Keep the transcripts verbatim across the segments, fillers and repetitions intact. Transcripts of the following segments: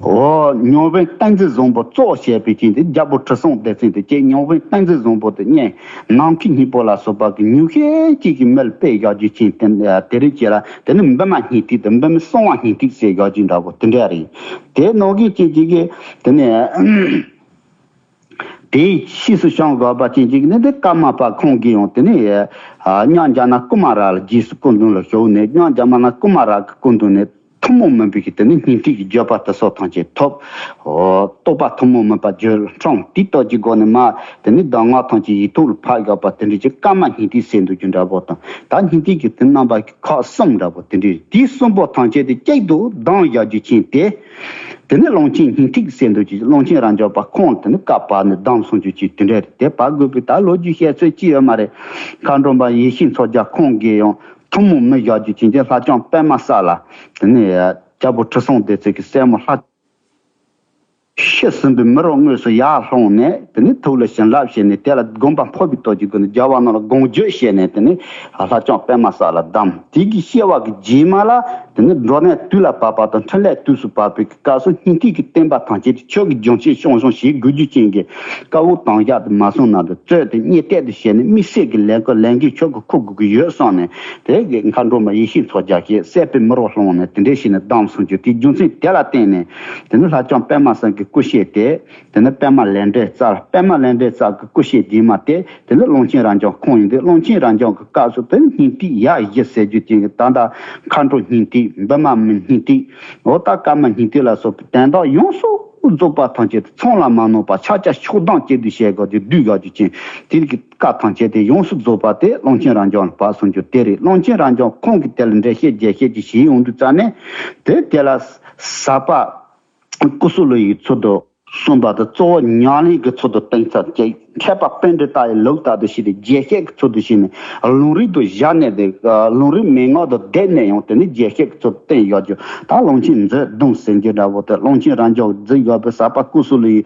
འོ། མྱོང་བན་ཏིང་འཛིན་བཟང་པོ་གཙོ་བྱས་པའི་ཅན་དེ་རྒྱལ་པོ་ཁྲི་སྲོང་ལྡེ་བཙན་དེ་ཅན་མྱོང་བན་ཏིང་འཛིན་བཟང་པོ་དེ་གཉེན་ནམ་མཁའི་སྙིང་པོ་ལ་སོགས་པ་གི་ཉུང་ཤས་ཅིག་གི་མི་ལ་དཔེ་བཞག་རྒྱུ་ཅན་དེ་དེ་རིགས་ཅིག་ལ་དེ་ནི་འབུམ་མ་སྙིང་ཐིག་དང་འབུམ་མ་གསང་བ་སྙིང་ཐིག་ཟེར་བཞག་རྒྱུ་འདྲ་པོ་དེ་འདྲ་རེད། དེ་ནང་གི་ཅན་ཅིག་གི་དེ་ནི། དེའི་ཕྱིས་སུ་བྱུང་དགོས་པ་ཅན་ཅིག་ནི་དེ་ཀརྨ་པ་ཁོང་གིས་ཡང་དེ་ནི་ཨ་ཉང་རྒྱ་ནག་ཀུ་མ་ར་ལ་རྗེས་སུ་སྐུ་མདུན་ལ་ཞུགས་ནས་ཉང་རྒྱ་མ་ནག་ཀུ་མ་ར་གི་སྐུ་མདུན་ནས་ཐུན་མོང་མིན་པའི་གི་དེ་ནི་སྙིང་ཐིག་གི་བརྗོད་པ་དེ་སོགས་ཐམས་ཅད་ཐོབ། ཨོ། རྟོགས་པ་ཐུན་མོང་མིན་པ་བརྗོད་འཕྲེང་དེ་ལྟར་གྱི་སྒོ་ནས་མ་དེ་ནི་གདམས་ངག་ཐམས་ཅད་ཡིག་ཐོག་ལ་ཕབ་ཡོད་པ་དེ་འདྲ་ཅིག་ཀརྨ་སྙིང་ཐིག་ཟེར་འདུག་རྒྱུ་འདྲ་པོ་དང་། ད་སྙིང་ཐིག་གི་དེ་རྣམ་པ་གི་ཁག་གསུམ་འདྲ་པོ་དེ་འདྲ་རེད། དེ་གསུམ་པོ་ཐམས་ཅད་དེ་གཅིག་ཏུ་བསྡམས་བཞག་རྒྱུ་ཅན་དེ། དེ་ནས་ཀློང་ཆེན་སྙིང་ཐིག་ཟེར་འདུག་ཅིག་ཀློང་ཆེན་རབ་འབྱམས་པ་ཁོང་དེ་ནི་བཀའ་ཕབ་ནས་བསྡམས་སོང་རྒྱུ་ཅིག་དེ་འདྲ་རེད། དེ་ཕབ་དགོས་པའི་ད་ལོ་རྒྱུས་བཤད་ཚོད་ཅི་ཡོད་མ་རེད། མཁའ་འགྲོ་མ་ཡེ་ཤེས་མཚོ་རྒྱལ་ཁོང་གིས་ཡང་ཐུན་མོང་མིན་བཞག་རྒྱུ་ཅན་གྱི་ལྷ་ལྕམ་པད་མ་གསལ་ལ་དེ་ནས་རྒྱལ་པོ་ཁྲི་སྲོང་ལྡེ་བཙན་གྱི་སྲས་མོ་ལྷ། ཤི་ཟིན་པའི་མི་རོ་དངོས་སུ་ཡར་ལྷུང་ནས་དེ་ནས་ཐུགས་ལ་བྱིན་རླབས་བྱས་ནས་དེ་ལ་དགོངས་པ་འཕོ་བའི་སྟོབས་ཀྱི་སྒོ་ནས་རྒྱལ་བ་རྣམས་ལ་དགོངས་བརྒྱུད་བྱས་ནས་དེ་ནས་ལྷ་ལྕམ་པད་མ་གསལ་ལ་བསྡམས། དེ་གི་སྐྱེ་བ་གི་རྗེས་མ་ལ་དེ་ནས་འགྲོ་གནས་དུས་ལ་བབ་པ་དང་འཕྲིན་ལས་དུས་སུ་བབ་པའི་སྐབས་སུ་སྙིང་ཐིག་གི་བསྟན་པ་ཐམས་ཅད་དེ་ཆོས་ཀྱི་རྒྱུན་ཆད་ཤོང་ཤོང་ཞེས་དགོས་རྒྱུ་ཅན་གྱི་དཀའ་བོ་དམ་བཞག་ཏུ་མ་སོང་ན་དུ་རྩོད་དེ་རྙེད་གཏད་དུ་བྱས་ནས་དམིགས་བསལ་གྱི་ལས་ཀ་ལས་འགན་ཆོག་གི་ཁུར་དགོས་ཀྱི་ཡོད་བསམ་ནས་དེ་གི་མཁའ་འགྲོ་མ་ཡེ་ཤེས་མཚོ་རྒྱལ་གྱིས་སྲས་པའི་མི་རོ་སློང་ནས་དེ་འདྲས་བྱས་ནས་བསྡམས་སོང་རྒྱུ་དེ་རྒྱུ་མཚན་དེ་ལ་བརྟེན་ནས་དེ་ནི་ལྷ་ལྕམ་པད་མ་གསལ་གྱི་སྐུ་གཤེགས་ཏེ་དེ་ནི་པད་མ་ལེགས་འབྲེལ་རྩལ་པད་མ་ལེགས་འབྲེལ་རྩལ་གྱི་སྐུ་གཤེགས་རྗེས་མ་དེ་དེ་ནི་ཀློང་ཆེན་རབ་འབྱམས་ཁོང་ཡིན་ཏེ་ཀློང་ཆེན་རབ་འབྱམས་ཀྱི་སྐབས་སུ་དེ་ནི་སྙིང་ཐིག་ཡ་བཞི་ཟེར་རྒྱུ་ཅན་གྱི་ད་ལྟ་མཁའ་འགྲོ་སྙིང་ཐིག་འབུམ་མ་མི་སྙིང་ཐིག་འོ་ད་ཀརྨ་སྙིང་ཐིག་ལ་སོགས་པའི་དོན་དག་ཡོངས་སུ་རྫོགས་པ་ཐམས་ཅད་དེ་ཚང་ལ་མ་ནོར་བ་ཕྱག་རྒྱ་ཆོག་ལྡང་བཅས་ཏེ་བྱས་དགོས་ཏེ་བསྡུས་དགོས་རྒྱུ་ཅན་དེ་གི་བཀའ་ཐམས་ཅད་དེ་ཡོངས་སུ་རྫོགས་པ་དེ་ཀློང་ཆེན་རབ་འབྱམས་ལ་བབས་སོང་རྒྱུ་དེ་རེད། ཀློང་ཆེན་རབ་འབྱམས་ཁོང་གིས་དེ་ལ་འགྲེལ་བཤད་རྒྱས་བཤད་ཀྱི་ཞིག་ཡོང་དུས་ཙ་ནས་དེ་དེ་ལ་ཟབ་པ་ཀུ་སུ་ལུ་ཡི་ཚུལ་དུ་གསུངས་པ་དེ་གཙོ་བོ་ཉམས་ལེན་གྱི་ཚུལ་དུ་གཏིང་ཟབ་ཅིག་མཁས་པ་པཎྜི་ཏ་ཡི་ལུགས་ལྟར་དུ་བྱས་ཏེ་རྒྱས་བཤད་ཀྱི་ཚུལ་དུ་བྱས་ནས་ལུང་རིགས་དང་སྦྱར་ནས་དེ་ལུང་རིགས་མན་ངག་དང་བསྡེབས་ནས་ཡང་དེ་ནས་རྒྱས་བཤད་ཀྱི་ཚུལ་དུ་བསྟན་ཡོད་རྒྱུ་ད་ཀློང་ཆེན་མཛོད་བརྡུངས་ཟེར་རྒྱུ་འདྲ་བོ་དེ་ཀློང་ཆེན་རབ་འབྱམས་མཛད་ཡོད་པའི་ཟབ་པ་ཀུ་སུ་ལུ་ཡི་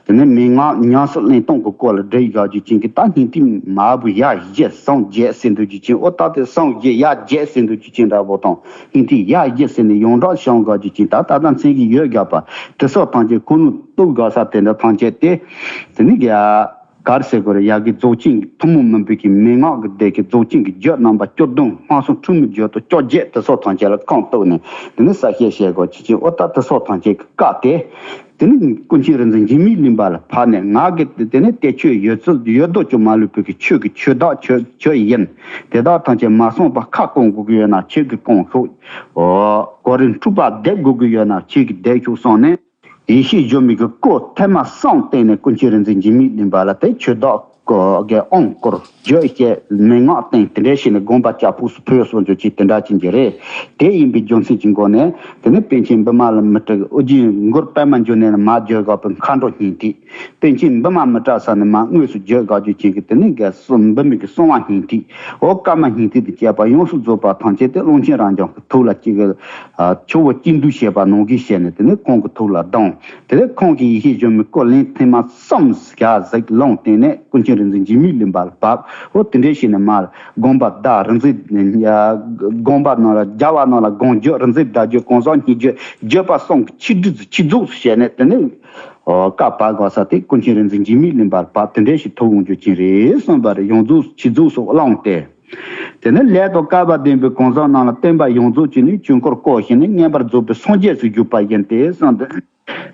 དེ་ནས་མན་ངག་ཉམས་སུ་ལེན་སྟངས་ཀྱི་སྐོར་ལ་བྲིས་ཡོད་རྒྱུ་ཅན་གྱི་ད་སྙིང་ཐིག་མ་བུ་ཡ་བཞི་སངས་རྒྱས་ཟེར་འདུག་རྒྱུ་ཅན་འོ་ད་དེ་སངས་རྒྱས་ཡ་བརྒྱད་ཟེར་འདུག་རྒྱུ་ཅན་འདྲ་བོ་དང་། སྙིང་ཐིག་ཡ་བརྒྱད་ཟེར་ནས་ཡོངས་གྲགས་བྱུང་དགོས་རྒྱུ་ཅན་ད་ལྟ་ད་མཚན་གྱི་ཡོད་རྒྱག་པ་དེ་སོགས་ཐམས་ཅད་ཁོ་ནུ་གཏུག་དགོས་ས་དེ་འདྲ་ཐམས་ཅད་དེ་དེ་ནི་ཡ་གར་ཟེར་དགོས་རེད། ཡ་གི་རྫོགས་ཆེན་གྱི་ཐུན་མོང་མིན་པའི་གི་མན་ངག་གི་སྡེ་གི་རྫོགས་ཆེན་གྱི་རྒྱུད་རྣམ་པ་བཅུ་བདུན་སྔགས་སྲུང་ཁྲོ་མོའི་རྒྱུད་དུ་བཅོ་བརྒྱད་དེ་སོགས་ཐམས་ཅད་ལ་ཁུངས་གཏུགས་ནས་དེ་ནི་གསལ་བཤད་བྱེད་དགོས་རྒྱུ་ཅན་འོ་ད་དེ་སོགས་ཐམས་ཅད་ཀྱི་བཀའ་དེ། དེ་ནི་ཀུན་མཁྱེན་རིག་འཛིན་འཇིགས་མེད་གླིང་པ་ལ་ཕབ་ནས་ང་གིས་དེ་ནི་དེ་ཆོས་ཡོད་ཚུལ་ཡོད་དོ་ཅོག་མ་ལུས་པའི་གི་ཆོས་ཀྱི་ཆོས་བདག་ཆོས་ཆོས་ཡིན། དེ་དག་ཐམས་ཅད་མ་གསུངས་པར་ཁ་སྐོང་དགོས་ཀྱི་ཡོད་ན་ཁྱེད་ཀྱིས་སྐོང་ཤོག་ཨོ། གོ་རིམ་དྲུག་པ་བསྡེབ་དགོས་ཀྱི་ཡོད་ན་ཁྱེད་ཀྱིས་བསྡེབ་ཤོག་གསུངས་ནས་ཡེ་ཤེས་སྒྱུ་མའི་གི་སྐུ་ཐེངས་མ་གསུམ་བསྟན་ནས་ཀུན་མཁྱེན་རིག་འཛིན་འཇིགས་མེད་གླིང་པ་ལ་དེ་ཆོས་བདག་གི་དབང་བསྐུར་བརྗོད་བཤད་མན་ངག་བསྟན་དེ་འདྲ་བྱས་ནས་དགོངས་པ་ལྕགས་ཕུགས་སུ་ཕུལ་སོང་རྒྱུ་ཅིག་དེ་འདྲ་ཅན་གྱི་རེད། དེ་ཡིན་པའི་རྒྱུ་མཚན་གྱི་སྒོ་ནས་དེ་ནི་པཎ་ཆེན་འབུམ་མ་ལ་མི་སྤྲད་ཨོ་རྒྱན་མགུར་པད་མ་འབྱུང་གནས་ལ་མ་བརྗོད་དགོས་པའི་མཁའ་འགྲོ་སྙིང་ཐིག་པཎ་ཆེན་འབུམ་མ་མི་སྤྲད་ས་ནས་མ་དངོས་སུ་བརྗོད་དགོས་རྒྱུ་ཅན་གྱི་དེ་ནི་ག་གསུམ་འབུམ་མི་གི་གསང་བ་སྙིང་ཐིག་འོ་ཀརྨ་སྙིང་ཐིག་དང་བཅས་པ་ཡོངས་སུ་རྫོགས་པ་ཐམས་ཅད་དེ་ཀློང་ཆེན་རབ་འབྱམས་ཀྱི་ཐུགས་ལ་གཅིག་གི་ཆུ་བོ་གཅིག་འདུས་བྱས་པ་ནང་བཞིན་བྱས་ནས་དེ་ནི་ཁོང་གི་ཐུགས་ལ་ལྡང་། དེ་ནས་ཁོང་གིས་ཡེ་ཤེས་སྒྱུ་མའི་སྐུ་ལན་ཐེངས་མ་གསུམ་བརྒྱ་ཟིག་ལོངས་བསྟན་ནས་ཀུན་མཁྱེན་རིག་འཛིན་འཇིགས་མེད་གླིང་པ་ལ་བབས། འོ་དེ་འདྲས་བྱས་ནས་མར་དགོངས་པ་བདག་རིག་འཛིན་དགོངས་པ་རྣམས་ལ་རྒྱལ་བ་རྣམས་ལ་དགོངས་བརྒྱུད་རིག་འཛིན་བརྡ་བརྒྱུད་གང་ཟག་སྙིང་བརྒྱུད་བརྒྱུད་པ་གསུམ་གྱི་ཆིག་སྒྲིལ་ཆིག་རྫོགས་སུ་བྱས་ནས་དེ་ནས། ཨོ། བཀའ་བབས་དགོས་ས་དེ་ཀུན་མཁྱེན་རིག་འཛིན་འཇིགས་མེད་གླིང་པ་ལ་བབས་དེ་འདྲ་ཞིག་ཐོབ་འོང་རྒྱུ་ཅན་རེད་གསུངས་པ་རེད། ཡོངས་རྫོགས་ཆིག་རྫོགས་སུ་བླངས་ཏེ། དེ་ནས་ལས་དང་བསྐལ་པ་ལྡན་པའི་གང་ཟག་རྣམས་ལ་བསྟན་པ་ཡོངས་རྫོགས་ཀྱི་ནི་ཆོས་འཁོར་བསྐོར་ཞིང་ནི་བསྙེན་པར་རྫོགས་པའི་སངས་རྒྱས་སུ་གྱུར་པ་ཡིན་ཏེ་གསུངས་ཏེ།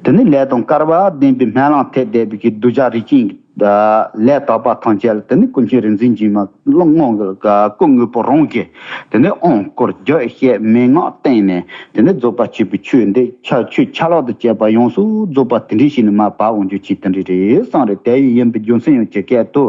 དེ་ནས་ལས་དང་བསྐལ་པ་ལྡན་པའི་སྨོན་ལམ་ཐེབས་བསྡད་པའི་གི་གདུལ་བྱ་རིགས་ཅན་གྱི་ལས་དག་པ་ཐམས་ཅད་ལ་དེ་ནས་ཀུན་མཁྱེན་རིག་འཛིན་འཇིགས་མེད་ཀློང་ངོ་གི་སྐུ་དངོས་པོ་རང་གིས་དེ་ནས་དབང་བསྐུར་བརྒྱུད་བཤད་མན་ངག་བསྟན་ནས་དེ་ནས་རྫོགས་པ་ཆེན་པོའི་ཆོས་འདི་ཆ་ཆོས་ཆ་ལག་ཏུ་བྱས་པ་ཡོངས་སུ་རྫོགས་པ་དེ་འདྲའི་ཞིག་ནི་མར་བབས་འོང་རྒྱུ་ཅིག་དེ་འདྲ་རེད་གསུངས་རེད། དེ་ཡིན་པའི་རྒྱུ་མཚན་ཡང་ཇི་སྐད་དུ།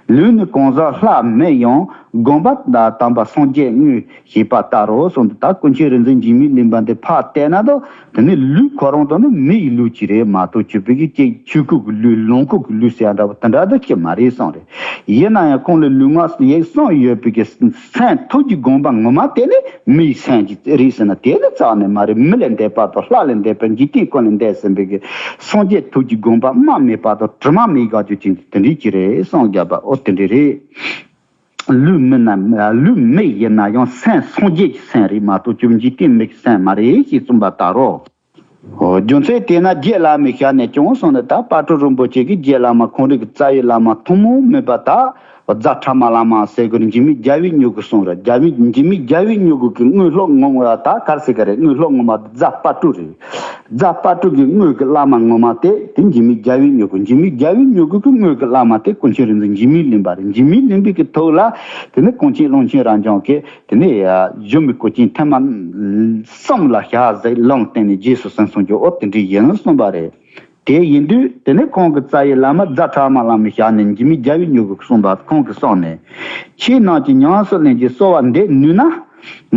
ལུས་ནི་གང་ཟག་ལྷ་མི་ཡང་། དགོངས་པ་དམ་པ་སངས་རྒྱས་དངོས་ཞེས་པ་ལྟར་རོ་གསུངས་འདུག་ད་ཀུན་མཁྱེན་རིག་འཛིན་འཇིགས་མེད་གླིང་པ་འདི་ཕར་བལྟས་ན་ད་དེ་ནི་ལུས་ཁོ་རང་དང་ནི་མི་ཡི་ལུས་ཅིག་རེད་མ་གཏོགས་ཆོས་པའི་གི་ཅིག་ཆོས་སྐུ་གི་ལུས་ལོངས་སྐུ་གི་ལུས་ཟེར་ཡ་འདྲ་བ་དེ་འདྲ་ད་ཅིག་མ་རེད་གསུངས་རེད། ཡིན་ན་ཡང་ཁོང་ལ་ལུས་ངག་ཡིད་གསུམ་ཡོད་པའི་གི་སེམས་ཐུགས་ཀྱི་དགོངས་པ་ངོ་མ་དེ་ནི་མི་ཡི་སེམས་ཀྱི་རེད་ཟེར་ན་དེ་ནི་རྩ་ནས་མ་རེད། མི་ལས་འདས་པ་དང་ལྷ་ལས་འདས་པ་འཇིག་རྟེན་ཀུན་ལས་འདས་ཟིན་པའི་གི་སངས་རྒྱས་ཐུགས་ཀྱི་དགོངས་པ་རྨ་མེད་པ་དང་དྲི་མ་མེད་དགའ་སྐྱོ་ཅན་གྱི་དེ་འདྲའི་ཅིག་རེད་གསུངས་བཞག་པ་འོ་དེ་འདྲ་རེད། ལུས་མི་ན་ལུས་མི་ཡིན་ན་ཡང་སེམས་སངས་རྒྱས་ཀྱི་སེམས་རེད་མ་གཏོགས་ཅིག་འཇིག་རྟེན་མི་གི་སེམས་མ་རེད་ཞེས་གསུངས་པ་ལྟར་རོ། འོ། རྒྱུ་མཚན་དེས་ན་རྗེ་བླ་མའི་ཞལ་ནས་ཀྱང་གསུངས་ནས། ད་དཔལ་སྤྲུལ་རིན་པོ་ཆེ་གིས་རྗེ་བླ་མ་ཁོང་རང་གི་རྩ་བའི་བླ་མ་ཐུན་མོང་མིན་པ་ད་རྫ་ཕྲ་མ་བླ་མ་ཟེར་དགོས་ནི་འཇིགས་མེད་རྒྱལ་བའི་མྱུ་གུ་གསུངས་རེད། རྒྱལ་བའི་འཇིགས་མེད་རྒྱལ་བའི་མྱུ་གུ་གི་དངོས་སློབ་ངོ་མ་ད་ག་རེ་ཟེར་གི་རེད། དངོས་སློབ་ངོ་མ་རྫ་དཔལ་སྤྲུལ་རེད། རྫ་དཔལ་སྤྲུལ་གྱི་དངོས་ཀྱི་བླ་མ་ངོ་མ་དེ་དེ་འཇིགས་མེད་རྒྱལ་བའི་མྱུ་གུ། འཇིགས་མེད་རྒྱལ་བའི་མྱུ་གུ་གི་དངོས་ཀྱི་བླ་མ་དེ་ཀུན་མཁྱེན་རིག་འཛིན་འཇིགས་མེད་གླིང་པ་རེད། འཇིགས་མེད་གླིང་པའི་གི་ཐུགས་ལ་དེ་ནི་ཀུན་མཁྱེན་ཀློང་ཆེན་རབ་འབྱམས་ཀྱིས་དེ་ནི་གཞོན་པའི་སྐུ་ཅན་ཐེངས་མ་གསུམ་ལ་ཞལ་ཟས་ལུང་བསྟན་ནས་རྗེས་སུ་ཟིན་སོང་རྒྱུ་འོ་དེ་འདྲ་ཡིན་གསུངས་པ་རེད། དེ་ཡིན་དུས་དེ་ནས་ཁོང་གི་རྩ་བའི་བླ་མ་རྫ་ཕྲ་མ་བླ་མའི་ཞལ་ནས་འཇིགས་མེད་རྒྱལ་བའི་མྱུ་གུ་གསུངས་པ་ཁོང་གིས་གསུངས་ནས། ཁྱེད་རྣམས་ཀྱིས་ཉམས་སུ་ལེན་གྱི་གསོལ་བ་འདེབས་ནུས་ན།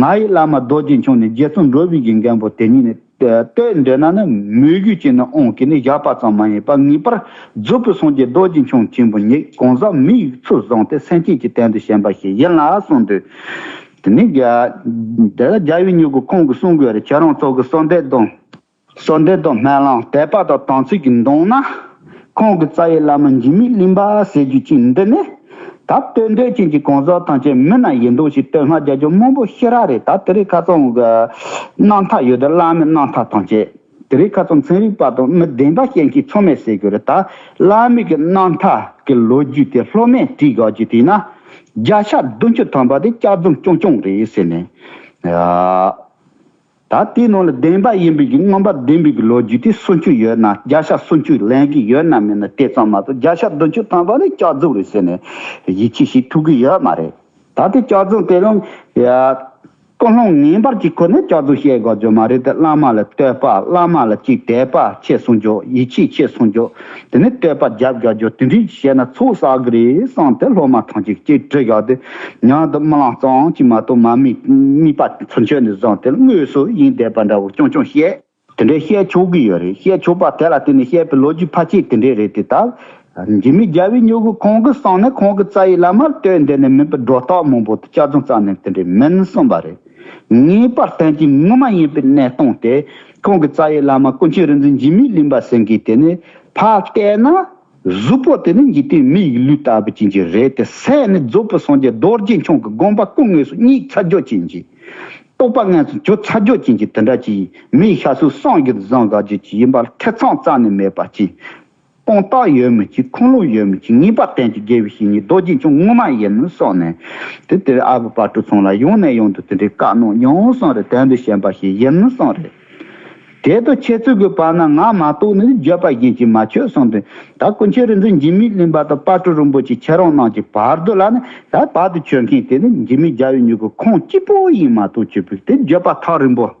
ང་ཡི་བླ་མ་རྡོ་རྗེ་འཆང་ནས་རྗེ་བཙུན་འགྲོ་བའི་གི་མགོན་པོ་དེ་ཉིད་ནས་བསྟོད་འདོད་ན་ནི་མོས་གུས་ཀྱིས་ནི་དབང་གིས་ནི་བཞག་པ་ཙམ་མ་ཡིན་པར་ངེས་པར་རྫོགས་པའི་སངས་རྒྱས་རྡོ་རྗེ་འཆང་ཆེན་པོ་ཉིད་གང་ཟག་མི་ཡི་ཚུལ་བཟུང་སྟེ་སེམས་ཅན་གྱི་དོན་དུ་བྱོན་པ་ཞིག་ཡིན་ལ་གསུངས་དུས། དེ་ནས་རྒྱལ་བའི་མྱུ་གུ་ཁོང་གིས་གསུང་དགོས་རེད། ཁྱེད་རང་ཚོ་གི་གསོལ་འདེབས་དང་། གསོལ་འདེབས་དང་སྨོན་ལམ་དད་པ་དང་དམ་ཚིག་གི་འདུན་ན། ཁོང་གི་རྩ་བའི་བླ་མ་འཇིགས་མེད་གླིང་པ་ཟེར་རྒྱུ་ཅིག་འདི་ནི། ད་བསྟོད་འདོད་ཅན་གྱི་གང་ཟག་ཐམས་ཅད་མི་ན་ཡིན་མདོག་ཞིག་བསྟོད་བསྔགས་རྒྱག་རྒྱུ་མང་པོ་ཞེ་དྲག་རེད། ད་དེ་རིང་ཁ་སང་གི་རྣམ་ཐར་ཡོད་དེ་བླ་མའི་རྣམ་ཐར་ཐམས་ཅད། དེ་རིང་ཁ་སང་ཚན་རིག་པ་དང་མི་བདེན་པ་བཤད་མཁན་ཚང་མས་ཟེར་རྒྱུ་རེད། ད་བླ་མའི་གི་རྣམ་ཐར་གི་ལོ་རྒྱུས་དེ་སློབ་མས་བྲིས་དགོས་རྒྱུ་དེ་ན། བརྒྱ་ཆ་བདུན་ཅུ་ཐམ་པ་དེ་སྐྱག་རྫུན་རྐྱང་རྐྱང་རེད་ཟེར་ནས། ད་དེའི་ནང་ལ་བདེན་པ་ཡིན་པའི་གི་མངོན་པ་ལྡན་པའི་གི་ལོ་རྒྱུས་དེ་སུམ་ཅུ་ཡོད་ན་བརྒྱ་ཆ་སུམ་ཅུ་ལེན་གི་ཡོད་ན་མེད་ན་དེ་ཙམ་མ་གཏོགས་བརྒྱ་ཆ་བདུན་ཅུ་ཐམ་པ་ནི་སྐྱག་རྫུན་རེད་ཟེར་ནས་ཡིད་ཆེས་བྱེད་ཐུབ་གི་ཡོད་མ་རེད། ད་དེ་སྐྱག་རྫུན་དེ་རང་ཡ་ཀུན་སློང་ངན་པར་གྱི་ཁོ་ནས་སྐྱག་རྫུན་བཤད་དགོས་རྒྱུ་མ་རེད་དེ། བླ་མ་ལ་བསྟོད་པ། བླ་མ་ལ་ཅིག་དད་པ་ཆེ་སོང་རྒྱུ། ཡིད་ཆེས་ཆེ་སོང་རྒྱུ། དེ་ནས་བསྟོད་པ་རྒྱབ་དགོས་རྒྱུ་དེ་འདྲའི་བཤད་ན་ཚོགས་བསགས་གི་རེད་བསམ་སྟེ་སློབ་མ་ཐམས་ཅད་ཀྱིས་དྲི་བཞག་སྟེ། མྱང་དུ་རྨི་ལམ་ཙམ་གྱིས་མ་གཏོགས་མ་དམིགས་དམིགས་པ་ཚུར་འཆོལ་ནས་བཟུང་སྟེ་དངོས་སུ་ཡིན་བསྡད་པ་འདྲ་བོ་རྐྱང་རྐྱང་བཤད། དེ་འདྲའི་བཤད་ཆོག་གི་ཡོད་རེད། བཤད་ཆོག་པ་དེ་ལ་བརྟེན་ནས་བཤད་པའི་ལོ་རྒྱུས་ཕལ་ཆེར་དེ་འདྲའི་རེད་དེ། ད་འཇིགས་མེད་རྒྱལ་བའི་མྱུ་གུ་ཁོང་གི་གསུང་ནས་ཁོང་གི་རྩ་བའི་བླ་མར་བསྟོད་འདི་ནས་མིན་པའི་སྒྲོ་བཏགས་མང་པོ་དེ་སྐྱག་རྫུན་རྩ་ནས་དེ་འདྲའི་མིན་གསུངས་པ་རེད། ངེས་པར་བསྟན་གྱི་ངོ་མ་ཡིན་པའི་གནས་སྟངས་དེ་ཁོང་གི་རྩ་བའི་བླ་མ་ཀུན་མཁྱེན་རིག་འཛིན་འཇིགས་མེད་གླིང་པ་ཟེར་མཁན་དེ་ནི་ཕར་བལྟས་ན། གཟུགས་པོ་དེ་ནི་འཇིག་རྟེན་མི་ཡི་ལུས་ལྟ་བུ་ཅན་གྱི་རེད་དེ། སེམས་ནི་རྫོགས་པའི་སངས་རྒྱས་རྡོ་རྗེ་འཆང་གི་དགོངས་པ་ཀུན་དངོས་སུ་རྙེད་ཚར་རྒྱུ་ཅན་གྱི། རྟོགས་པ་དངོས་སུ་གྱུར་ཚར་རྒྱུ་ཅན་གྱི་དེ་འདྲ་ཅིག་ཡིན། མི་ཡི་ཤ་སོགས་བསམ་གྱིས་བཟུང་དགོས་རྒྱུ་ཅིག་ཡིན་པར་ཐེ་ཚོམ་རྩ་ནས་མེད་པ་ཅིག་དཔང་རྟགས་ཡོད་མི་ཅིག་ཁུངས་ལུང་ཡོད་མི་ཅིག་ངེས་པར་བསྟན་གྱི་དགེ་བའི་བཤེས་གཉེན་རྡོ་རྗེ་འཆང་ངོ་མ་ཡིན་གསུངས་ནས། དེ་དེར་ཨ་བུ་དཔལ་སྤྲུལ་ཚང་ལ་ཡང་ནས་ཡང་དུ་དེ་འདྲའི་བཀའ་གནང་མྱོང་གསུངས་རེད། དོན་དུ་བྱོན་པ་ཞིག་ཡིན་གསུངས་རེད། དེ་དང་ཁྱེད་ཚོ་གི་བར་ན་ང་མ་གཏོགས་ནི་བརྗོད་པ་གཞན་གྱིས་མ་ཆོད་གསུངས་དོན། ད་ཀུན་མཁྱེན་རིག་འཛིན་འཇིགས་མེད་གླིང་པ་དང་དཔལ་སྤྲུལ་རིན་པོ་ཆེ་ཁྱེད་རང་རྣམས་ཀྱི་བར་དུ་ལ་ནི་ད་བར་དུ་ཆོད་མཁན་དེ་ནི་འཇིགས་མེད་རྒྱལ་བའི་མྱུ་གུ་ཁོང་གཅིག་པོ་ཡིན་མ་གཏོགས་ཆོད་པའི་དེ་བརྗོད་པ་ཐག་རིང་པོ་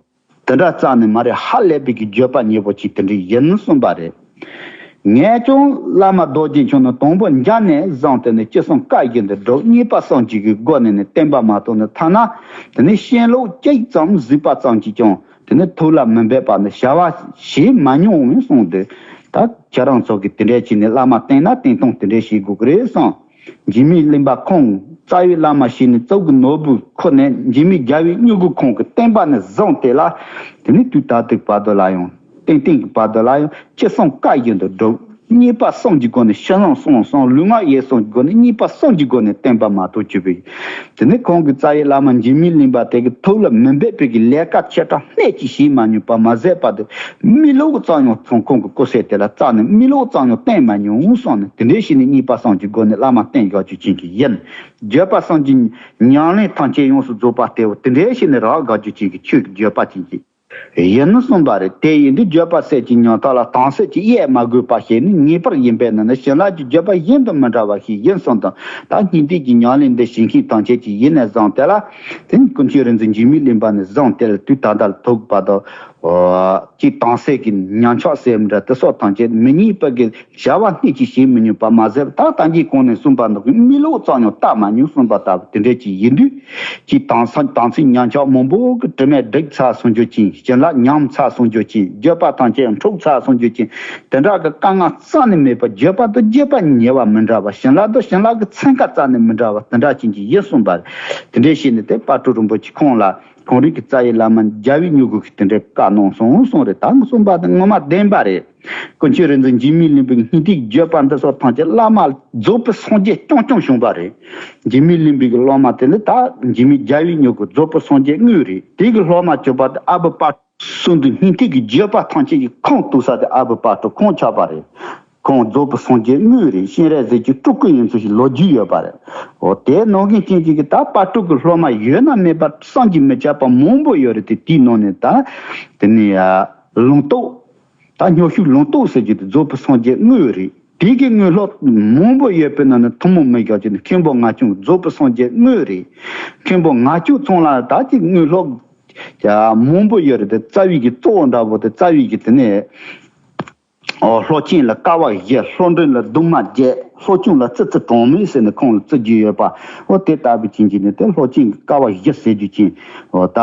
དེ་འདྲ་རྩ་ནས་མ་རེད། ཧ་ལས་པའི་གི་བརྗོད་པ་ཉེ་པོ་ཅིག་དེ་འདྲ་ཡིན་གསུངས་པ་རེད། ངས་ཀྱང་བླ་མ་རྡོ་རྗེ་འཆང་ནི་དང་པོ་མཇལ་ནས་བཟུང་སྟེ་ནི་ཅི་གསུང་བཀའ་བཞིན་དུ་སྒྲུབ། རྙེད་པ་གསུམ་གྱི་གི་སྒོ་ནས་ནི་བསྟན་པ་མ་གཏོགས་ནི་ཐ་ན་དེ་ནི་ཤེས་ལོག་གཅིག་ཙམ་གཟིགས་པ་ཙམ་གྱིས་ཀྱང་དེ་ནི་ཐུགས་ལ་མི་འབེབས་པ་ནི་བྱ་བ་བྱེད་མ་མྱོང་བས་གསུངས་ཏེ། ད་ཁྱེད་རང་ཚོ་གིས་དེ་འདྲའི་ཕྱིར་ནི་བླ་མ་བསྟེན་ན་བསྟེན་སྟངས་དེ་འདྲའི་བྱེད་དགོས་ཀྱི་རེད་གསུངས། འཇིགས་མེད་གླིང་པ་ཁོང་རྩ་བའི་བླ་མ་ཞིག་ནི་གཙུག་གི་ནོར་བུའི་ཁུར་ནས་འཇིགས་མེད་རྒྱལ་བའི་མྱུ་གུ་ཁོང་གི་བསྟན་པ་ནས་བཟུང་སྟེ་ལ། དེ་ནི་དུས་ད་ལྟའི་བར་དུ་ལ་ཡང་ཏན་ཏན་གྱི་བར་དུ་ལ་ཡང་ཅི་གསུང་བཀའ་བཞིན་དུ་སྒྲུབ། རྙེད་པ་གསུམ་གྱི་སྒོ་ནས་ཕྱི་ནང་གསང་གསུམ་ལུས་ངག་ཡིད་གསུམ་གྱི་སྒོ་ནས་རྙེད་པ་གསུམ་གྱི་སྒོ་ནས་བསྟན་པ་མ་གཏོགས་གྱུར་པའི། དེ་ནི་ཁོང་གི་རྩ་བའི་བླ་མ་འཇིགས་མེད་གླིང་པ་དེ་གི་ཐུགས་ལ་མི་འབེབས་པའི་གི་ལས་ཀ་ཆེ་ཕྲ་སྣེ་གཅིག་བྱེད་མ་མྱོང་པ་མ་ཟད་པ་དུ་མི་ལོག་གི་རྩ་ཡང་ཚོང་ཁོང་གི་སྐུ་སྲས་དེ་ལ་རྩ་ནས་མི་ལོག་རྩ་ཡང་བསྟན་མ་མྱོང་གསུངས་ནས། དེ་འདྲའི་ཕྱིར་ནི་རྙེད་པ་གསུམ་གྱི་སྒོ་ནས་བླ་མ་བསྟེན་དགོས་རྒྱུ་ཅན་གྱི་ཡིན། བརྗོད་པ་གསུམ་གྱི་ཉམས་ལེན་ཐམས་ཅད་ཡོངས་སུ་རྫོགས་པ་དེ་བོ་དེ་འདྲའི་ཕྱིར་ནི་རག་དགོས་རྒྱུ་ཅན་གྱི་ཆོས་ཀྱི་བརྗོད་པ་ཅན་གྱི་ཡིན་གསུངས་པ་རེད། དེ་ཡིན་དུས་བརྗོད་པ་གསལ་གྱི་ཉམ་ཐག་ལ་དམ་ཚིག་གི་གཡེལ་མ་དགོས་པ་ཞིག་ནི་ངེས་པར་ཡིན་པས་ན་ནི་བྱིན་རླབས་ཀྱི་བརྗོད་པ་གཞན་དང་མི་འདྲ་བ་ཞིག་ཡིན་གསུངས་དང་། ད་སྙིང་ཐིག་གི་ཉམས་ལེན་འདི་བྱེད་མཁན་ཐམས་ཅད་ཀྱི་ཡིན་ནས་བཟུང་སྟེ་ལ། དེ་ནི་ཀུན་མཁྱེན་རིག་འཛིན་འཇིགས་མེད་གླིང་པ་ནས་བཟུང་སྟེ་ལ་དུས་ད་ལྟ་ལ་ཐུག་པ་དང་། ཅིག་དམ་ཚིག་གི་ཉམས་ཆག་སེམས་འདྲ་དེ་སོགས་ཐམས་ཅད་མི་རྙེད་པ་གི་བྱ་བ་སྣེ་གཅིག་བྱེད་མི་ཉན་པ་མ་ཟད། ད་ལྟ་གི་གོང་ནས་གསུངས་པ་འདུག་གི་མི་ལོག་ཙམ་ཡང་བལྟ་མ་མྱོང་གསུངས་པ་ལྟ་བུ་དེ་འདྲ་ཅིག་ཡིན་དུས། ཅིག་དམ་ཚིག་དམ་ཚིག་ཉམས་ཆག་མང་པོ་གི་དྲི་མས་བསྒྲིབས་ཚར་སོང་རྒྱུ་ཅིག་བྱིན་རླབས་ཉམས་ཚར་སོང་རྒྱུ་ཅིག་བརྗོད་པ་ཐམས་ཅད་འཁྲུགས་ཚར་སོང་རྒྱུ་ཅིག་དེ་འདྲ་གི་དཀའ་ངལ་རྩ་ནས་མེད་པ། བརྗོད་པ་དང་བརྗོད་པ་ཉེ་བ་མི་འདྲ་བ། བྱིན་རླབས་དང་བྱིན་རླབས་ཀྱི་ཚན་ཁ་རྩ་ནས་མི་འདྲ་བ་དེ་འདྲ་ཅིག་གི་ཡིན་གསུངས་པ་རེད། དེ་འདྲ་བྱས་ནས་དེ་དཔལ་སྤྲུལ་རིན་པོ་ཆེ་ཁོང་ལ། ཁོང་རང་གི་རྩ་བའི་བླ་མ་རྒྱལ་བའི་མྱུ་གུ་གིས་དེ་འདྲའི་བཀའ་གནང་སོང་གསུངས་རེད། ད་གསུངས་པ་དེ་ངོ་མ་བདེན་པ་རེད། ཀུན་མཁྱེན་རིག་འཛིན་འཇིགས་མེད་གླིང་པའི་སྙིང་ཐིག་བརྗོད་པ་འདི་སོགས་ཐམས་ཅད་བླ་མ་རྫོགས་པའི་སངས་རྒྱས་རྐྱང་རྐྱང་བྱུང་བ་རེད། འཇིགས་མེད་གླིང་པའི་གི་སློབ་མ་དེ་ནི་ད་འཇིགས་མེད་རྒྱལ་བའི་མྱུ་གུ་རྫོགས་པའི་སངས་རྒྱས་དངོས་རེད། དེ་གི་སློབ་མ་གྱུར་པ་དེ་ཨ་བུ་དཔལ། གསུང་དུས་སྙིང་ཐིག་གི་བརྗོད་པ་ཐམས་ཅད་ཀྱི་ཁུངས་གཏུགས་ས་དེ་ཨ་བུ་དཔལ་སྤྲུལ་ཁོང་ཆགས་པ་རེད། ཁོང་རྫོགས་པའི་སངས་རྒྱས་དངོས་རེད། སྤྱན་རས་གཟིགས་ཀྱི་སྤྲུལ་སྐུ་ཡིན་ཚུལ་གྱི་ལོ་རྒྱུས་ཡོད་པ་རེད། འོ་དེ་ནང་བཞིན་ཅན་གྱི་ད་དཔལ་སྤྲུལ་གྱི་སློབ་མ་ཡོད་ན་མེད་པ་བསམ་གྱིས་མི་ཁྱབ་པ་མང་པོ་ཡོད་རེད་དེ། དེའི་ནང་ནས་ད་དེ་ནས་ལུང་རྟོགས། ད་སྨྱོ་ཤུལ་ལུང་རྟོགས་ཟེར་རྒྱུ་དེ་རྫོགས་པའི་སངས་རྒྱས་དངོས་རེད། དེ་གི་དངོས་སློབ་མང་པོ་ཡོད་པའི་ནང་ནས་ཐུན་མོང་མི་རྒྱག་ཅིག་ནི་མཁན་པོ་ལྔ་ཆུང་རྫོགས་པའི་སངས་རྒྱས་དངོས་རེད། མཁན་པོ་ལྔ་ཆུང་ཚང་ལ་ད་ཅིག་དངོས་སློབ་ཀྱང་མང་པོ་ཡོད་རེད་དེ། རྩ་བའི་གི་གཙོ་བོ་འདྲ་པོ་དེ་རྩ་བའི་གི་དེ་ནས། ཨོ་སློབ་ཆེན་ལ་དཀའ་བ་བཞི། སློབ་འབྲིང་ལ་སྡུག་བསྔལ་བརྒྱད། སློབ་ཆུང་ལ་ཙི་ཙི་གྲངས་མེད་ཟེར་ནས་ཁོང་ལ་བརྩི་རྒྱུ་ཡོད་པ། ཨོ་དེ་ལྟ་བུ་ཅན་གྱི་ནི་དེ་སློབ་ཆེན་གྱི་དཀའ་བ་བཞི་ཟེར་རྒྱུ་ཅན། ཨོ་ད་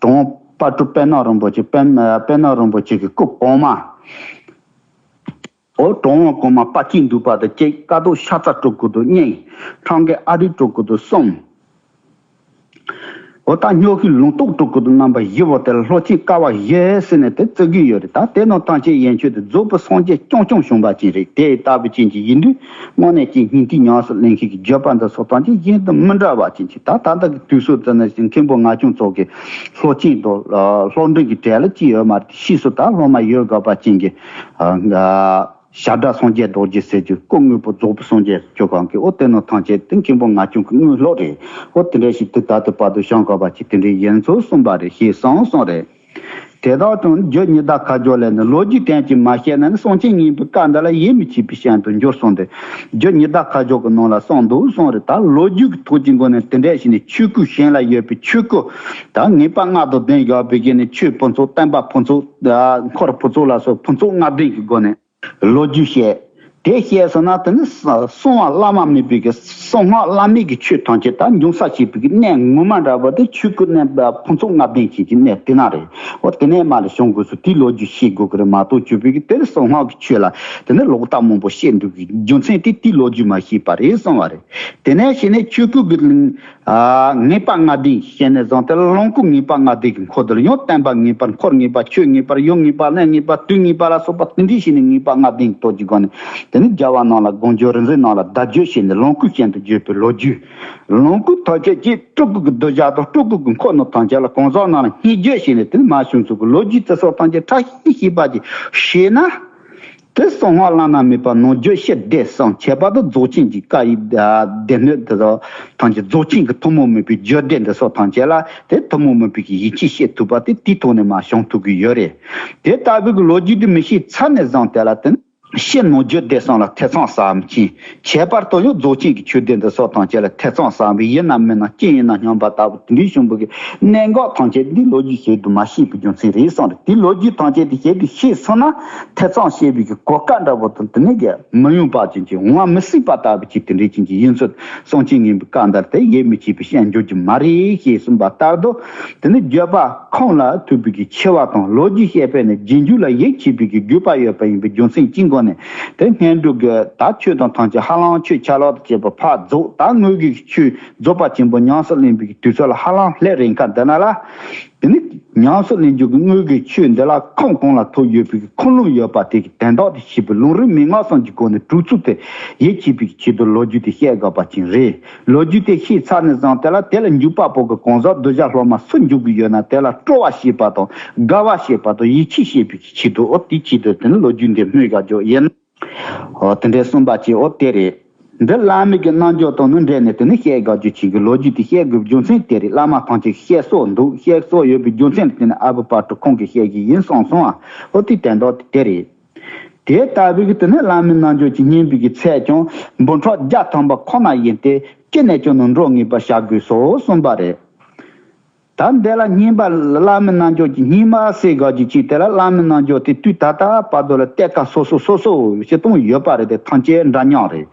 གྲུབ་དབང་དཔལ་སྤྲུལ་དཔལ་ནག་རིན་པོ་ཆེ། དཔལ་དཔལ་ནག་རིན་པོ་ཆེ་གི་སྐུ་གོང་མ། ཨོ་གྲུབ་དབང་གོང་མ་དཔལ་སྐྱེས་འདུས་པ་དང་གཅིག། ཀཿཐོག་ཤ་ཚ་སྤྲུལ་སྐུ་དང་གཉིས། ཁྲང་ཀའི་ཨ་རིག་སྤྲུལ་སྐུ་དང་གསུམ། ཨོ་ད་སྨྱོ་ཤུལ་ལུང་རྟོགས་སྤྲུལ་སྐུ་དང་རྣམ་པ་བཞི་པོ་དེ་ལ་སློབ་ཆེན་དཀའ་བ་བཞི་ཟེར་ནས་དེ་བརྩི་གི་ཡོད་རེད། ད་དེ་ནང་ཐམས་ཅད་ཡན་ཆོད་དུ་རྫོགས་པའི་སངས་རྒྱས་རྐྱང་རྐྱང་བྱུང་བ་ཅན་རེད། དེ་ལྟ་བུ་ཅན་གྱི་ཡིན་དུས་དངོས་གནས་ཀྱི་སྙིང་ཐིག་ཉམས་སུ་ལེན་མཁན་གྱི་བརྗོད་པ་འདི་སོགས་ཐམས་ཅད་གཞན་དང་མི་འདྲ་བ་ཅན་གྱི། ད་ད་ལྟ་གི་དུས་སུ་དེ་ནི་མཁན་པོ་ལྔ་ཆུང་ཚོ་གི་སློབ་ཆེན་དང་སློབ་འབྲིང་གི་གྲས་ལ་ཅི་ཡོད་མ་རེད། ཕྱིས་སུ་ད་སློབ་མ་ཡོད་དགོས་པ་ཅན་གྱི་ཞབས་དྲུང་སངས་རྒྱས་རྡོ་རྗེ་ཟེར་རྒྱུ་སྐུ་དངོས་པོ་རྫོགས་པའི་སངས་རྒྱས་ཆོས་ཁང་གི། ཨོ་དེ་ནང་ཐམས་ཅད་དེ་མཁན་པོ་ལྔ་ཆུང་གི་དངོས་སློབ་རེད། ཨོ་དེ་འདྲ་ཞིག་དེ་ད་ལྟ་བར་དུ་བྱུང་དགོས་པ་ཅིག་དེ་འདྲའི་ཡིན་ཚུལ་གསུངས་པ་རེད། ཞེས་གསུངས་གསུངས་རེད། དེ་དག་ཀྱང་རྒྱུ་ཉི་ཟླ་ཁ་སྦྱོར་ལས་ནི། ལོ་རྒྱུས་བསྟན་ཅིང་མ་བཤད་ན་ནི། གསུང་ཆེན་སྙིང་པོའི་བཀའ་འདི་ལ། ཡིད་མི་ཆེས་པའི་སྐྱོན་དུ་འགྱུར་གསུངས་ཏེ། རྒྱུ་ཉི་ཟླ་ཁ་སྦྱོར་གྱི་ནང་ལ་གསུངས་འདུག་གསུངས་རེད། ད་ལོ་རྒྱུས་ཀྱི་ཐོག་གི་སྒོ་ནས་དེ་འདྲ་ཞིག་ནས་ཆོས་སྐུ་གཞན་ལ་ཡོད་པའི་ཆོས་སྐུ། ད་ངེས་པ་ལྔ་དང་ལྡན་ཡོད་པའི་གི་ནི་ཆོས་ཕུན་ཚོགས། བསྟན་པ་ཕུན་ཚོགས། འཁོར་ཕུན་ཚོགས་ལ་སོགས་ཕུན་ཚོགས་ལྔ་ལྡན་གྱི་སྒོ་ནས། ལོ་རྒྱུས་བཤད། དེ་བཤད་སོང་ན་དེ་ནི་གསང་བ་བླ་མ་མེད་པའི་གི་གསང་སྔགས་བླ་མེད་ཀྱི་ཆོས་ཐམས་ཅད་ད་འབྱུང་ས་བྱེད་པའི་གི་གནས་ངོ་མ་འདྲ་བ་དེ་ཆོས་སྐུ་གནས་ཕུན་ཚོགས་ལྔ་ལྡན་ཅན་གྱི་གནས་དེ་ན་རེད། འོ་དེ་ནས་མ་ལ་བྱུང་དགོས་སུ་དེའི་ལོ་རྒྱུས་ཤེས་དགོས་ཀྱི་རེད་མ་གཏོགས། བཅུ་པའི་གི་དེ་ནི་གསང་སྔགས་ཀྱི་ཆོས་ལ་དེ་ནི་ལོག་ལྟ་མང་པོ་བཤད་འདུག་གི་རྒྱུ་མཚན་དེ་དེའི་ལོ་རྒྱུས་མ་ཤེས་པ་རེད་གསུང་བ་རེད། དེ་ནས་བྱས་ནས་ཆོས་སྐུ་གི་ཨ་ངེས་པ་ལྔ་ལྡན་ཞེས་ནས་བཟུང་སྟེ་ལོངས་སྐུ་ངེས་པ་ལྔ་ལྡན་གྱི་འཁོར་དུ་ལ་ཡང་བསྟན་པ་ངེས་པར་འཁོར་ངེས་པ་ཆོས་ངེས་པར་ཡུམ་ངེས་པ་གནས་ངེས་པ་དུས་ངེས་པ་ལ་སོགས་པ་དེ་འདྲའི་ཞིག་ནས་ངེས་པ་ལྔ་ལྡན་གྱི་སྟོབས་ཀྱི་སྒོ་ནས་དེ་ནི་རྒྱལ་བ་རྣམས་ལ་དགོངས་བརྒྱུད། རིག་འཛིན་རྣམས་ལ་བརྡ་བརྒྱུད་བྱས་ནས་ལོངས་སྐུའི་སྤྱན་དུ་བརྗོད་པའི་ལོ་རྒྱུས། ལོངས་སྐུ་ཐམས་ཅད་ཀྱི་སྤྲུལ་སྐུ་གི་གདུལ་བྱ་དང་སྤྲུལ་སྐུ་གི་འཁོར་རྣམས་ཐམས་ཅད་ལ་གང་ཟག་རྣམས་ལ་སྙན་བརྒྱུད་བྱས་ནས་དེ་ནི་མ་བྱུང་ཚུལ་གྱི་ལོ་རྒྱུས་དེ་སོགས་ཐམས་ཅད་ཕྲ་ཞིང་ཞིབ་པ་ཅིག་ཤེས་ན། དེ་གསང་སྔགས་བླ་ན་མེད་པ་ནང་རྒྱུད་ཕྱི་བདེ་གསུམ། ཁྱད་པར་དུ་རྫོགས་ཆེན་གྱི་བཀའ་ཡི་སྡེ་སྣོད་དེ་དག་ཐམས་ཅད་རྫོགས་ཆེན་གྱི་ཐུན་མོང་མིན་པའི་རྒྱུད་སྡེ་འདི་སོགས་ཐམས་ཅད་ལ་དེ་ཐུན་མོང་མིན་པའི་གི་ཡིད་ཆེས་བྱེད་ཐུབ་པ་དེ་དེའི་ཐོག་ནས་མར་བྱུང་ཐུབ་ཀྱི་ཡོད་རེད། དེ་ལྟ་བུའི་གི་ལོ་རྒྱུས་དེ་མི་ཤེས་ཚར་ནས་བཟུང་དེ་ལ་བརྟེན་ཕྱི་ནང་རྒྱུད་སྡེ་གསུམ་ལ་ཐེ་ཚོམ་ཟ་བ་ཅིང་། ཁྱད་པར་དུ་ཡང་རྫོགས་ཆེན་གྱི་ཆོས་སྡེ་འདི་སོགས་ཐམས་ཅད་ལ་ཐེ་ཚོམ་ཟ་བའི་ཡིན་ནམ་མིན་ནམ་ཅི་ཡིན་ནམ་སྙམ་པ་ལྟ་བུ་དེ་འདྲའི་བྱུང་བའི་གི་གནད་འགག་ཐམས་ཅད་འདི་ལོ་རྒྱུས་ཞིབ་ཏུ་མ་ཤེས་པའི་རྒྱུ་མཚན་རེད་གསུངས་རེད། དེ་ལོ་རྒྱུས་ཐམས་ཅད་དེ་ཞིབ་ཏུ་ཤེས་སོང་ན་ཐེ་ཚོམ་བྱེད་པའི་གི་གོ་སྐབས་འདྲ་པོ་དང་དེ་ནས་ཀྱི་མི་ཡོང་པ་ཅན་གྱི་འོང་བ་མི་སྲིད་པ་ལྟ་བུ་ཅིག་དེ་འདྲའི་ཅན་གྱི་ཡིན་ཚུལ་གསུང་ཆེན་སྙིང་པོའི་བཀའ་འདིར་དེ་ཡིད་མི་ཆེས་པའི་སྐྱོན་འགྱུར་གྱི་མ་རེད་ཞེས་གསུངས་པ་ལྟར་དུ། དེ་ནི་བརྗོད་པ་ཁོང་ལ་ཐུག་པའི་གི་ཆེ་བ་དང་ལོ་རྒྱུས་བཤད་པས་ནི་རྗེས་འཇུག་ལ་ཡིད་ཆེས་པའི་གི་དགོས་པ་ཡོད་པ་ཡིན་པའི་རྒྱུ་མཚན་གྱི་སྒོ་ནས་དེ་སྔོན་འགྲོ་གི་ད་ཆོས་དང་ཐམས་ཅད་ཧ་ལམ་ཆོས་ཆ་ལག་ཏུ་བྱས་པ་ཕར་རྫོགས། ད་དངོས་ཀྱི་ཆོས་རྫོགས་པ་ཆེན་པོ་ཉམས་སུ་ལེན་པའི་གི་དུས་ཚོད་ལ་ཧ་ལམ་སླེབས་རན་ཁ་འདི་ན་ལ། དེ་ནི་ཉམས་སུ་ལེན་རྒྱུ་གི་དངོས་ཀྱི་ཆོས་འདི་ལ་ཁམས་གོང་ལ་ཐུག་ཡོད་པའི་ཁུངས་ལུང་ཡོད་པ་དེ་གི་དོན་དག་དེ་ཤེས་པའི་ལུང་རིགས་མན་ངག་གསུམ་གྱི་སྒོ་ནས་གྲུབ་ཚུལ་དེ་ཡིད་ཆེས་པའི་ཆེད་དུ་ལོ་རྒྱུས་དེ་བཤད་དགོས་པ་ཅན་རེད། ལོ་རྒྱུས་དེ་ཤེས་ཚར་ནས་བཟུང་དེ་ལ་དེ་ལ་འཇུག་པ་པོ་གི་གང་ཟག་གདུལ་བྱ་སློབ་མ་སུ་འཇུག་གི་ཡོད་ན་དེ་ལ་སྤྲོ་བ་བྱེད་པ་དང་དགའ་བ་བྱེད་པ་དང་ཡིད་ཆེས་བྱེད་པའི་ཆེད་དུ། འོ་དེའི་ཆེད་དུ་དེ་ནི་ལོ་རྒྱུས་འདི་སྨོས་དགོས་རྒྱུ་ཡིན། འོ་དེ་འདྲའི་གསུངས་པ་ཅིག་འོ་དེ་རེད། འདི་བླ་མའི་གི་རྣལ་འབྱོར་དང་ནི་འབྲེལ་ནས་དེ་ནི་བཤད་དགོས་རྒྱུ་ཅིག་གི་ལོ་རྒྱུས་དེ་བཤད་དགོས་རྒྱུ་མཚན་དེ་རེད། བླ་མ་ཐམས་ཅད་བཤད་སྲོལ་འདུག་བཤད་སྲོལ་ཡོད་པའི་རྒྱུ་མཚན་ལ་བརྟེན་ནས་ཨ་བུ་དཔལ་སྤྲུལ་ཁོང་གིས་བཤད་ཀྱི་ཡིན་གསུངས་སོང་ཨ། འོ་དེའི་དོན་དག་དེ་རེད། དེ་ལྟ་བུའི་གི་དེ་ནི་བླ་མའི་རྣལ་འབྱོར་གྱི་སྙན་པའི་གི་ཚད་ཀྱང་འབུམ་ཕྲག་བརྒྱ་ཐམ་པ་ཁོ་ན་ཡིན་ཏེ། ཅི་ནས་ཀྱང་ནི་འགྲོ་ངེས་པར་བྱ་དགོས་སོ་གསུངས་པ་རེད། ད་འདི་ལ་སྙན་པ་བླ་མའི་རྣལ་འབྱོར་གྱི་སྙན་པ་ཟེར་དགོས་རྒྱུ་ཅིག་དེ་ལ་བླ་མའི་རྣལ་འབྱོར་དེ་དུས་ད་ལྟ་བར་དུ་ལ་གཏད་ཁ་སོ་སོ་སོ་སོ་ཞིག་གཏོང་ཡོད་པ་རེད་དེ་ཐམས་ཅད་འདྲ་མཉམ་རེད།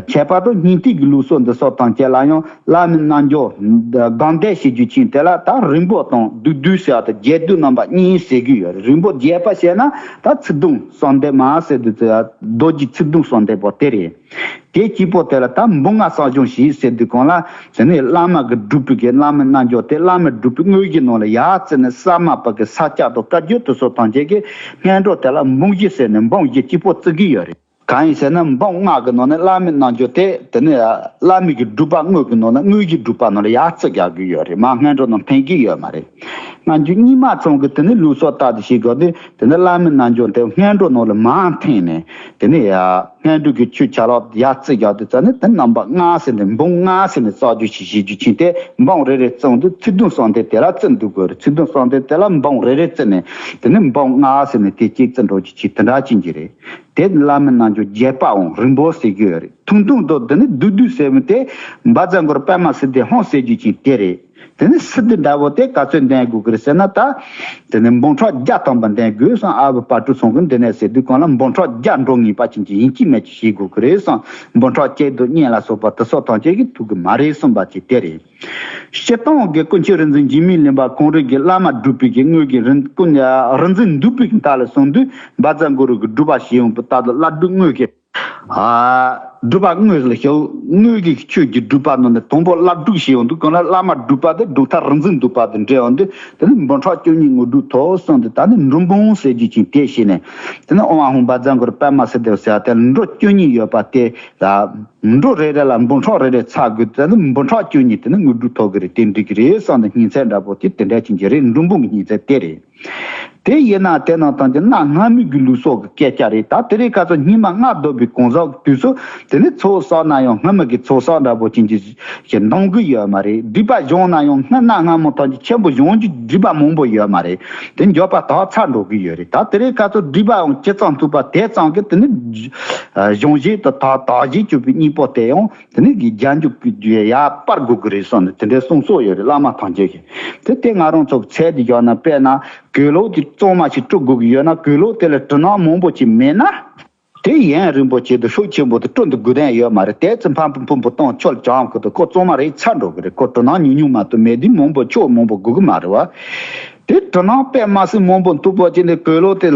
ཁྱད་པར་དུ་སྙིང་ཐིག་གི་ལུགས་སྲོལ་འདི་སོགས་ཐམས་ཅད་ལ་ཡང་བླ་མའི་རྣལ་འབྱོར་སྒོམ་བཟླས་ཞེས་རྒྱུ་ཅིག་དེ་ལ་ད་རིང་པོ་དང་བསྡུས་བསྡུས་ཟེར་བ་དང་རྒྱས་བསྡུས་རྣམ་པ་གཉིས་ཟེར་གྱི་ཡོད་རེད། རིང་པོ་རྒྱས་པ་བཤད་ན་ད་ཚིག་དུམ་གསུམ་ལྡན་མ་ཟེར་དུས་རྡོ་རྗེ་ཚིག་དུམ་གསུམ་ལྡན་པོ་དེ་རེད། དེ་གཅིག་པོ་དེ་ལ་ད་འབུམ་ལྔ་གསག་སྦྱོང་ཞིག་ཟེར་དུས་གང་ལ་དེ་ནས་བླ་མ་གི་སྒྲུབ་པའི་གི་བླ་མའི་རྣལ་འབྱོར་དེ་བླ་མའི་སྒྲུབ་པའི་དངོས་གཞི་ནང་ལ་ཡར་བརྩིས་ནས་ས་མ་པ་གི་ས་བཅད་དང་བཀའ་བརྒྱུད་དེ་སོགས་ཐམས་ཅད་ཀྱི་སྔོན་འགྲོ་དེ་ལ་འབུམ་བཞི་ཟེར་ནས་འབུམ་བཞི་གཅིག་པོ་བརྩི་གི་ཡོད་རེད། གང་ཡིན་ཟེར་ན་འབུམ་ལྔ་གི་ནང་ནས་བླ་མའི་རྣལ་འབྱོར་དེ་དེ་ནས་བླ་མའི་གི་སྒྲུབ་པ་དངོས་ཀྱི་ནང་ན་དངོས་ཀྱི་སྒྲུབ་པ་ནང་ལ་ཡར་བརྩི་རྒྱག་གི་ཡོད་རེད། མར་སྔོན་འགྲོ་ནང་འཐེན་གི་ཡོད་མ་རེད། སྔ་འགྱུར་རྙིང་མ་ཚང་གི་དེ་ནས་ལུགས་སྲོལ་ལྟར་དུ་བྱེད་དགོས་ཏེ། དེ་ནས་བླ་མའི་རྣལ་འབྱོར་དེ་སྔོན་འགྲོ་ནང་ལ་མར་འཐེན་ནས། དེ་ནས་ཡ་སྔོན་འགྲོ་གི་ཆོས་ཆ་ལག་ཡར་བརྩི་རྒྱག་དུས་ཙ་ནས་དེ་རྣམ་པ་ལྔ་ཟེར་ནས་འབུམ་ལྔ་ཟེར་ནས་རྩ་རྒྱུ་ཞིག་བྱེད་རྒྱུ་ཕྱིན་ཏེ། འབུམ་རེ་རེ་བརྩི་འོང་དུས་ཚིག་བདུན་གསུམ་དེ་དེ་ལ་བརྩི་འདུག་དགོས་རེད། ཚིག་བདུན་གསུམ་དེ་དེ་ལ་འབུམ་རེ་རེ་བརྩི་ནས། དེ་ནས་འབུམ་ལྔ་ཟེར་ནས་དེ་གཅིག་བརྩི་འགྲོ་རྒྱུ་ཅིག་དེ་འདྲ་ཅིག་གྱི་རེད། དེ་བླ་མའི་རྣལ་འབྱོར་རྒྱས་པའམ་རིམ་པ་ཟེར་རྒྱུ་ཡོད་རེད། ཐུང་ཐུང་དུ་དེ་ནི་བསྡུས་བསྡུས་ཟེར་མི་དེ་བཛྲ་གུ་རུ་པདྨ་སིདྡྷི་ཧཱུྃ་ཟེར་རྒྱུ་ཅིག་དེ་རེད། དེ་ནི་སིདྡྷི་འདྲ་བོ་དེ་ག་ཚོད་ལྡན་དགོས་ཀྱི་རེད་ཟེར་ན། ད་དེ་ནི་འབུམ་ཕྲག་བརྒྱ་ཐམ་པ་ལྡན་དགོས་བསམ། ཨ་བུ་དཔལ་སྤྲུལ་ཚང་གིས་འདི་ནས་ཟེར་དུས་གང་ལ་འབུམ་ཕྲག་བརྒྱ་འགྲོ་ངེས་པ་ཅན་གྱི་ཡིན་གཅིག་མིན་གཅིག་བྱེད་དགོས་ཀྱི་རེད་བསམ། འབུམ་ཕྲག་གཅིག་ཏུ་བསྙེན་ལ་སོགས་པ་དེ་སོགས་ཐམས་ཅད་ཀྱིས་ཐུབ་ཀྱི་མ་རེད་གསུངས་པ་ཅིག་དེ་རེད། སྤྱིར་བཏང་གི་ཀུན་མཁྱེན་རིག་འཛིན་འཇིགས་མེད་གླིང་པ་གངས་རི་གི་བླ་མ་སྒྲུབ་པའི་གི་དངོས་ཀྱི་རིག་ཀུན་རིག་འཛིན་སྡུད་པའི་གི་མཐའ་ལ་སོང་དུས་བཛྲ་གུ་རུ་གི་སྒྲུབ་པ་བྱེད་ཡོང་བའི་རྟག་ཏུ་བླ་སྒྲུབ་དངོས་ཀྱི། ཨ། སྒྲུབ་པ་དངོས་ལ་ཞུགས། དངོས་ཀྱི་ཆོས་ཀྱི་སྒྲུབ་པ་ནང་ནས་དང་པོ་བླ་སྒྲུབ་བྱེད་ཡོང་དུས་གང་ལ་བླ་མ་སྒྲུབ་པ་དེ་སྒྲུབ་མཐའ་རིག་འཛིན་སྡུད་པ་དང་འབྲེལ་ཡོང་དུས། དེ་ནི་འབུམ་ཕྲག་བཅུ་གཉིས་དངོས་གྲུབ་ཐོབ་གསུངས་ཏེ། ད་ནི་འབྲུ་འབུམ་ཟེར་རྒྱུ་ཅིག་དེ་བྱས་ནས། དེ་ནི་ཨོཾ་ཨཱཿཧཱུྃ་བཛྲ་གུ་རུ་པདྨ་སིདྡྷི་ཟེར་བ་དེ་ལ་འབྲུ་བཅུ་གཉིས་ཡོད་པ་དེ་ལ། འབྲུ་རེ་རེ་ལ་འབུམ་ཕྲག་རེ་རེ་ཚར་དགོས། དེ་ནི་འབུམ་ཕྲག་བཅུ་གཉིས་དེ་ནི་དངོས་གྲུབ་ཐོབ་ཀྱི་རེད། དེ་འགྲིག་གི་རེད་བསམ་ནས་སྙིང་ཚད་འདྲ་པོ་དེ་དེ་འདྲ་ཅིག་གི་རེད། འབྲུ་འབུམ་གྱི་སྙིང་ཚད་དེ་རེད། དེ་ཡིན་ན་དེ་ནང་ཐམས་ཅད་གནའ་སྔ་མོའི་གི་ལུགས་སྲོལ་གྱི་སྐད་ཆ་རེད། ད་དེ་རིང་ཁ་སང་སྔོན་མ་སྔ་བསྡོམས་པའི་གང་ཟག་དུས་སུ་དེ་ནི་ཚོགས་བསགས་ན་ཡང་སྔ་མོ་གི་ཚོགས་བསགས་འདྲ་པོ་ཅན་གྱི་ཞིག་འདང་གི་ཡོད་མ་རེད། སྒྲིབ་པ་སྦྱངས་ན་ཡང་སྔ་གནའ་སྔ་མོ་ཐམས་ཅད་ཆེན་པོ་སྦྱང་རྒྱུ་སྒྲིབ་པ་མང་པོ་ཡོད་མ་རེད། དེ་འགྱོད་པ་དག་ཚར་འགྲོ་གི་ཡོད་རེད། ད་དེ་རིང་ཁ་སང་སྒྲིབ་པའང་ཇི་ཙམ་ཐུབ་པ་དེ་ཙམ་གྱིས་དེ་ནི་སྦྱང་བྱེད་དུ་དག་དག་བྱེད་བཅུག་པའི་གཉེན་པོ་དེ་ཡང་དེ་ནི་གི་རྒྱ་འཇུག་གི་ཡར་སྤར་དགོས་ཀྱི་རེད་བསམ་ནས་དེ་འདྲའི་གསུང་སྲོལ་ཡོད་རེད། བླ་མ་ཐམས་ཅད་ཀྱིས། དེ་དེ་ང་རང་ཚོ་ཚད་དུ་བཞག་ན། དཔེར་ན་གོས་ལོག་དེ་གཙང་མ་ཞིག་བཀྲུ་དགོས་ཀྱི་ཡོད་ན། གོས་ལོག་དེ་ལ་གྲུ་ནག་མང་པོ་ཅིག་མེད་ན། དེ་ཡུན་རིང་པོ་བྱེད་དུ་ཤུགས་ཆེན་པོ་དེ་བཀྲུ་འདི་དགོས་དོན་ཡོད་མ་རེད། དེ་ཚོ་ཕམ་ཕུ་ཕུ་ཕུ་བཏང་ཆོག་ཅང་གི་དུ་ཁོ་གཙང་མ་རེད་ཚར་འགྲོ་གི་རེད། ཁོ་གྲུ་ནག་ཉུང་ཉུང་མ་གཏོགས་མེད་དུས་མང་པོ་ཕྱོགས་མང་པོ་དགོས་ཀྱི་མ་རེད་བ། དེ་གྲུ་ནག་དཔེ་མ་སྲིད་མང་པོ་མཐུག་པོ་ཅིག་ནས་གོས་ལོག་དེ་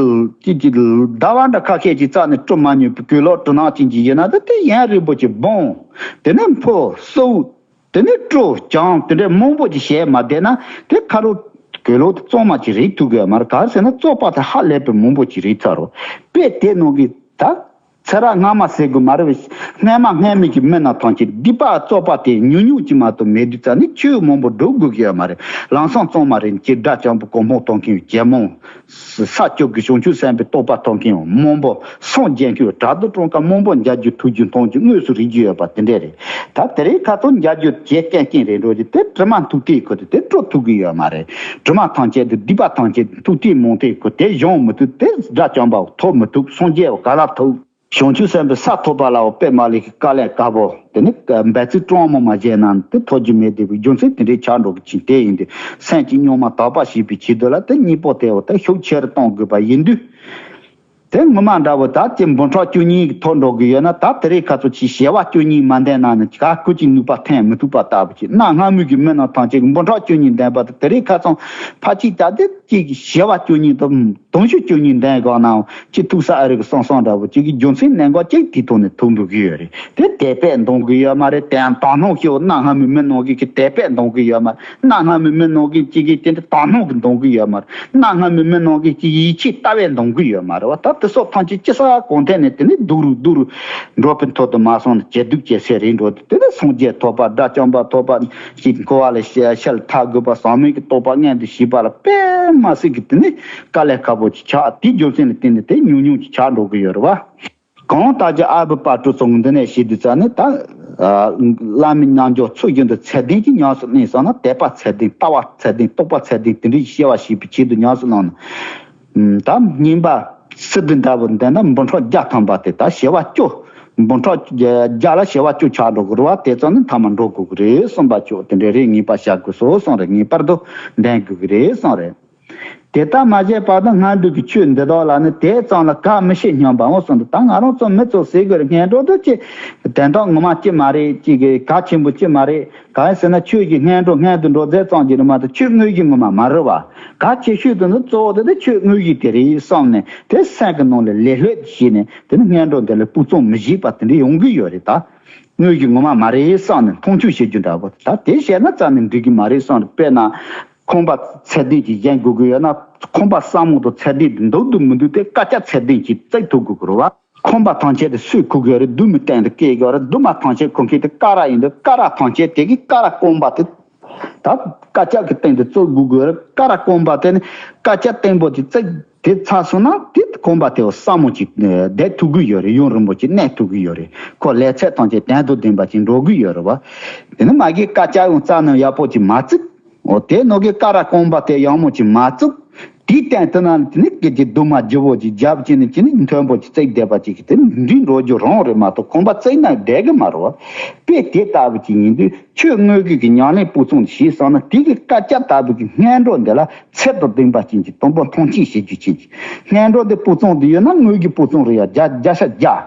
ཅིག་ཅིག་ཟླ་བ་འདྲ་ཁ་ཤས་ཅིག་རྩ་ནས་བཀྲུ་མ་མྱོང་བའི་གོས་ལོག་གྲུ་ནག་ཅན་ཅིག་ཡིན་ན། ད་དེ་ཡུན་རིང་པོ་ཅིག་སྦངས། དེ་ནས་ཕོ་གསོ། དེ་ནས་བཀྲུ་སྦྱང་དེ་འདྲའི་མང་པོ་ཅིག་བྱས་མ་བསྡད་ན། དེ་ཁ་ལོ་གོས་ལོག་དེ་གཙང་མ་ཅིག་རེག་ཐུབ་ཀྱི་ཡོད་མ་རེད། ག་རེ་ཟེར་ན་བཙོག་པ་དེ་ཧ་ལས་པའི་མང་པོ་ཅིག་རེག་ཚར་རོ། དཔེ་དེ་ནང་གི་ད་ཚེ་རབས་སྔ་མ་ཟེར་དགོས་མ་རེད་བས། སྔ་མ་སྔ་མའི་གི་མི་རྣམས་ཐམས་ཅད་སྒྲིབ་པ་བཙོག་པ་དེ་ཉུང་ཉུང་ཅིག་མ་གཏོགས་མེད་དུས་ཙ་ནས་ཆོས་མང་པོ་སྒྲུབ་དགོས་ཀྱི་ཡོད་མ་རེད། ལམ་སང་གཙང་མ་རེད། ཅིག་དགྲ་བཅོམ་པ་གོ་འཕང་ཐོབ་མཁན་ཇེ་མང་། ས་བཅུ་གི་བྱང་ཆུབ་སེམས་དཔའི་རྟོགས་པ་ཐོབ་མཁན་མང་པོ། སངས་རྒྱས་མཁན་དྲག་རྡུལ་ཕྲན་ཁ་མང་པོ་མཇལ་རྒྱུ་ཐུག་རྒྱུ་མཐོང་རྒྱུ་དངོས་སུ་རིག་རྒྱུ་ཡོད་པ་དེ་འདྲས་རེད། ད་དེ་རིང་ཁ་སང་མཇལ་རྒྱུ་ཇེ་རྐྱང་རྐྱང་རེད་འགྲོ་རྒྱུ་དེ་དྲི་མ་མཐུག་ཐིག་ཁུ་དེ་དེ་བཀྲུ་ཐུབ་ཀྱི་ཡོད་མ་རེད། དྲི་མ་ཐམས་ཅད་དེ་སྒྲིབ་པ་ཐམས་ཅད་མཐུག་ཐིག་མང་ཐིག་ཁུ་དེ་སྦྱང་མི་ཐུབ། དེ་དགྲ་བཅོམ་པ་ཐོབ་མི་ཐུབ། སངས་རྒྱས་པ་ག་ལ་ཐུབ། བྱང་ཆུབ་སེམས་དཔའི་ས་ཐོབ་པ་ལའོ་དཔེ་མ་ལེགས་ཀྱི་དཀའ་ལས་ཁག་པོ། དེ་ནི་འབད་རྩོལ་གྲངས་མང་མ་བྱས་ན་དེ་ཐོབ་རྒྱུ་མེད་བསྡད་པའི་རྒྱུ་མཚན་དེ་འདྲའི་ཆགས་འགྲོ་གི་ཅིག་དེ་ཡིན་དུས། སེམས་ཀྱི་རྙོག་མ་དག་པ་ཞིག་པའི་ཆེད་དུ་ལ་དེ་གཉེན་པོ་དེའོ་དེ་ཤུགས་ཆེ་རུ་གཏོང་དགོས་པ་ཡིན་དུས། དེ་ངོ་མ་འདྲ་བོ་ད་ཅི་འབུམ་ཕྲག་བཅུ་གཉིས་ཀྱི་ཐོབ་འགྲོ་གི་ཡོད་ན། ད་དེ་རིང་ཁ་སང་ཅིག་བྱེ་བ་བཅུ་གཉིས་མ་ལྡན་ན་ནི་ག་སྐུ་ཅིག་ནུས་པ་ཐོན་མི་ཐུབ་པ་ལྟ་བུ་ཅིག་གནའ་སྔ་མོའི་གི་མི་རྣམས་ཐམས་ཅད་ཀྱིས་འབུམ་ཕྲག་བཅུ་གཉིས་ལྡན་པ་དང་། དེ་རིང་ཁ་སང་ཕལ་ཆེར་ད་དེ་ཅིག་བྱེ་བ་བཅུ་གཉིས་དང་། དུང་ཕྱུར་བཅུ་གཉིས་ལྡན་གང་ནའང་ཅི་ཐུག་ས་ཨ་རི་གི་སང་སང་འདྲ་བོ་ཅིག་གི་རྒྱུ་མཚན་གནད་འགག་ཅིག་དེའི་ཐོག་ནས་ཐུག་འགྲོ་གི་ཡོད་རེད། དེ་དད་པས་འདང་གི་ཡོད་མ་རེད། དེ་ཡང་དག་སྣང་ཞིག་གནའ་སྔ་མོའི་མི་རྣམས་ཀྱིས་ཀྱི་དད་པས་འདང་གི་ཡོད་མ་རེད། གནའ་སྔ་མོའི་མི་རྣམས་ཀྱིས་ཅིག་གིས་དེ་འདྲ་དག་སྣང་གིས་འདང་གི་ཡོད་མ་རེད། གནའ་སྔ་མོའི་མི་རྣམས་ཀྱིས་ཅིག་ཡིད་ཆེས་ལྟ་བས་འདང་གི་ཡོད་མ་རེད་བ། ད་དེ་སོགས་ཐམས་ཅད་ཅི་ས་གང་ཐད་ནས་དེ་ནི་སྡུག་རུ་སྡུག་རུ་འགྲོ་བའི་ཐོག་ཏུ་མ་སོང་ནས་ཇེ་སྡུག་ཇེ་སེ་རེད་འགྲོ། དེ་ནི་སངས་རྒྱས་ཐོབ་པ། དགྲ་བཅོམ་པ་ཐོབ་པ་ཞིག་འཁོར་བ་ལས་ཞི་ཞི་ལ་ཐར་དགོས་པ། ཟག་མེད་ཀྱི་རྟོགས་པ་མངོན་དུ་བྱེད་པ་ལ་དཔེ་མ་སྲིད་ཀྱི་དེ་ནི་དཀའ་ལས་ཁག་པོ་ཅིག་ཆགས། དེའི་རྒྱུ་མཚན་ལ་བརྟེན་ནས་དེ་ཉུང་ཉུང་ཅིག་ཆགས་འགྲོ་གི་ཡོད་རེད་བ། གང་ལྟར་ཀྱང་ཨ་བུ་དཔལ་སྤྲུལ་ཚང་གིས་འདི་ནས་བཤད་དུས་ཙ་ནས་ད། ཨ། བླ་མའི་རྣལ་འབྱོར་ཚུལ་བཞིན་དུ་ཚད་ལྡན་གྱི་ཉམས་སུ་བླངས་སོང་ན། དད་པ་ཚད་ལྡན། ལྟ་བ་ཚད་ལྡན། རྟོགས་པ་ཚད་ལྡན། དེ་འདྲའི་སྐྱེ་བ་བྱེད་པའི་ཆེད་དུ་ཉམས་སུ་བླངས་ན། ཨ། ད་རྙིང་པ་སིདྡྷི་འདྲ་བོ་འདི་ན་འབུམ་ཕྲག་བརྒྱ་ཐམ་པ་དེ་ད་བྱེ་བ་བཅུ། འབུམ་ཕྲག་བརྒྱ་ལ་བྱེ་བ་བཅུ་ཆགས་འགྲོ་གི་རེད་བ། དེ་ཙམ་ནི་མཐའ་མ་འགྲོ་དགོས་ཀྱི་རེད་གསུངས་པ་ཅོག་དེ་འདྲའི་རེད། ངེས་པར་བྱ་དགོས་སོ་གསུངས་རེད། ངེས་པར་དུ་ལྡན་དགོས་ཀྱི་རེད་གསུངས་རེད། དེ་ལྟར་མ་བྱས་པར་དུ་སྔར་འདུག་གི་ཆོས་འདི་དག་ལ་ནི་དེ་ཙམ་ལ་གལ་མི་ཤེས་སྙམ་པའང་གསུངས་འདུག་ད་ང་རང་ཚོ་མི་ཚོ་ཟེར་དགོས་རེད། སྔོན་འགྲོ་དེ་ཅི་དོན་དག་ངོ་མ་ཅི་མ་རེད། ཅི་གི་གལ་ཆེན་པོ་ཅི་མ་རེད། གང་ཡིན་ཟེར་ན་ཆོས་ཀྱི་སྔོན་འགྲོ་སྔོན་དུ་འགྲོ་རྫས་ཙམ་གྱིས་ནི་མ་གཏོགས་ཆོས་དངོས་གཞི་ངོ་མ་མ་རེད་བ། གལ་ཆེ་ཤོས་དེ་ནི་གཙོ་བོ་དེ་ནི་ཆོས་དངོས་གཞི་དེ་རེད་བསམ་ནས། དེ་སེམས་ཀྱི་ནང་ལ་ལེ་ལྷོད་བྱས་ནས། དེ་ནི་སྔོན་འགྲོ་འདི་ལ་སྤུ་ཙམ་མི་བྱེད་པ་དེ་འདྲ་ཡོང་གི་ཡོད་རེད། ད་དངོས་གཞི་ངོ་མ་མ་རེད་བསམ་ནས་མཐོང་ཆུང་བྱེད་རྒྱུ་འདྲ་བོ། ད་དེ་བྱས་ན་རྩ་ནས་འགྲིག་གི་མ་རེད་བསམ་ནས། དཔེར་ན། ཁང་པ་ཚད་ལྡན་ཅིག་བཞེངས་དགོས་ཀྱི་ཡོད་ན། ཁང་པ་སྲ་མོ་དང་ཚད་ལྡན་དུ་འདུག་འདུག་མི་འདུག་དེ་སྐད་ཆ་ཚད་ལྡན་ཅིག་བརྩི་ཐུབ་དགོས་ཀྱི་རེད་བ། ཁོམ་པ་ཐམས་ཅད་དེ་སུས་ཁུར་དགོས་རེད། གདོད་མའི་སྟེང་དུ་བཀལ་དགོས་རེད། གདོད་མ་ཐམས་ཅད་ཁུར་མཁན་དེ་ཀ་ར་ཡིན་དུས། ཀ་ར་ཐམས་ཅད་དེ་གིས་ཀ་ར་སྐོམ་པ་དེ་ད་ཀ་ཅག་གི་སྟེང་དུ་བཙུགས་དགོས་དགོས་རེད། ཀ་ར་སྐོམ་པ་དེ་ནི་ཀ་ཅག་བརྟན་པོ་ཅིག་བརྩིགས་དེ་ཚར་སོང་ན། དེ་ཁོམ་པ་དེ་སྲ་མོ་ཅིག་བསྡད་ཐུབ་ཀྱི་ཡོད་རེད། ཡུན་རིང་པོ་ཅིག་གནས་ཐུབ་ཀྱི་ཡོད་རེད། ཁོ་ལས་ཚད་ཐམས་ཅད་དོན་དང་ལྡན་པ་ཅིག་འགྲོ་གི་ཡོད་རེད་བ། དེ་ནི་མ་གིའི་ཀ་ཅག་ཡང་རྩ་ནས་ཡག་པོ་ཅིག་མ་བརྩིགས། འོ་དེ་ནང་གི་ཀ་ར་སྐོམ་པ་དེ་ཡག་མོ་ཅིག་མ་བཙུགས། དེའི་སྟེང་དུ་ན་དེ་ནི་སྐད་ཀྱི་གདོད་མ་ལྗིད་པོ་ཅིག་བརྒྱབ་བྱས་ནས་ཅི་ནི་མཐོན་པོ་ཅིག་བརྩིགས་བསྡད་པ་ཅིག་གིས་དེ་ནི་འགྲིག་འགྲོ་རྒྱུ་རང་རེད་མ་གཏོགས། ཁོམ་པ་བརྩིགས་ན་བསྡད་གི་མ་རེད་བ། དཔེ་དེ་ལྟ་བུ་ཅིག་ཡིན་དུས། ཁྱོད་དངོས་གི་གི་ཉམས་ལེན་སྤུས་གཙང་ཞིག་བྱས་སོང་ན། དེ་གི་ཀ་ཅག་ལྟ་བུ་གི་སྔོན་འགྲོ་འདི་ལ་ཚད་དང་ལྡན་པ་ཅན་གྱི་དང་པོ་མཐོང་ཆེན་བྱེད་རྒྱུ་ཅན་གྱི་སྔོན་འགྲོ་འདི་སྤུས་གཙང་དུ་ཡོད་ན། དངོས་གི་སྤུས་གཙང་རེད་ཡ། བརྒྱ་བརྒྱ་ཆ་བརྒྱ།